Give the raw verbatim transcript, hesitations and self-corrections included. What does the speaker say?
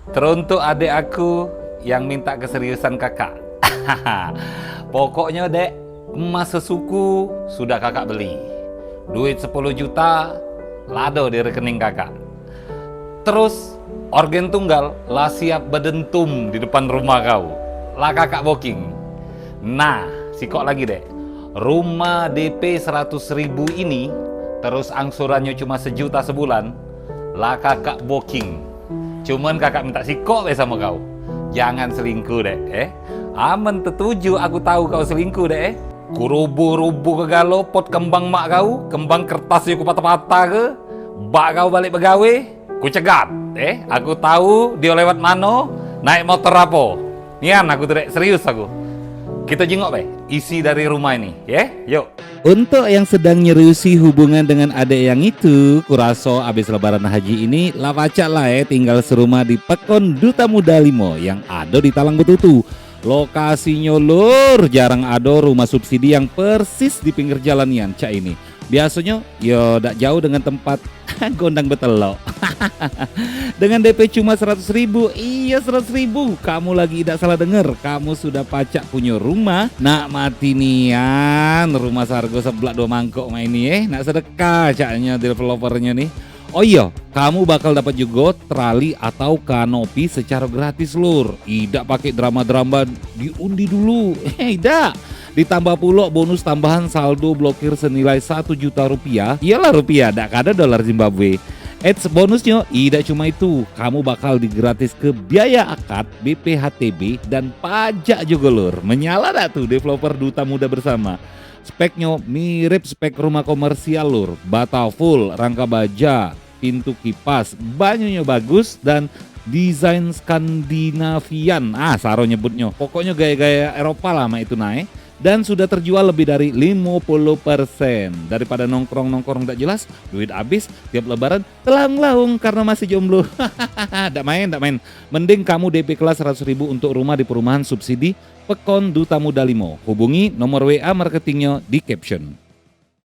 Teruntuk adek aku yang minta keseriusan kakak. Pokoknyo, Dek, emas sesuku sudah kakak beli. Duit sepuluh juta lado di rekening kakak. Terus, orgen tunggal la siap bedentum di depan rumah kau. La kakak booking. Nah, sikok lagi, Dek. Rumah D P seratus ribu ini, terus angsurannyo cuma sejuta sebulan, la kakak booking. Cuman kakak minta sikok be samo kau. Jangan selingkuh, Dek, eh. Amen tetuju aku tahu kau selingkuh, Dek, eh. Ku rubuh-rubuh ke galo pot kembang mak kau, kembang kertas yo ku patah-patah ke, bak kau balik begawe, ku cegat, eh. Aku tahu dio lewat mano, naik motor apo. Nian aku tu, Dek, serius aku. Kito jingok be isi dari rumah ini, ye. Yuk. Untuk yang sedang nyeriusi hubungan dengan adek yang itu, kuraso abis lebaran haji ini, la pacak la, eh, tinggal serumah di Pekon Duta Muda limo yang ado di Talang Betutu. Lokasinyo, Lur, jarang ado rumah subsidi yang persis di pinggir jalan nian cak ini. Biasonyo, yo, dak jauh dengan tempat gondang betelok. Dengan D P cuma seratus ribu, iyo, seratus ribu, kamu lagi idak salah denger, kamu sudah pacak punyo rumah. Nak mati nian, rumah sehargo seblak dua mangkok mak ini, eh. Nak sedekah caknyo developernyo ni. Oh iyo, kamu bakal dapat jugo trali atau kanopi secara gratis, Lur. Idak pake drama-drama diundi dulu. Idak. Ditambah pulo bonus tambahan saldo blokir senilai satu juta rupiah. Iyolah, rupiah, dak kado dolar Zimbabwe. Eits, bonusnyo idak cuma itu, kamu bakal digratiske biaya akad, B P H T B, dan pajak jugo, Lur. Menyala dak tu developer Duta Muda Bersama? Speknyo mirip spek rumah komersial, Lur. Bata full, rangka baja, pintu kipas, banyunyo bagus, dan desain Skandinavian. Ah, saro nyebutnyo. Pokoknyo gaya-gaya Eropa lah mak itu, nah, eh. Dan sudah terjual lebih dari limo puluh persen. Daripada nongkrong-nongkrong dak jelas, duit abis, tiap lebaran telang-laung karena masih jomblo. Dak main, dak main. Mending kamu D P kelas seratus ribu untuk rumah di perumahan subsidi Pekon Duta Muda limo. Hubungi nomor W A marketingnyo di caption.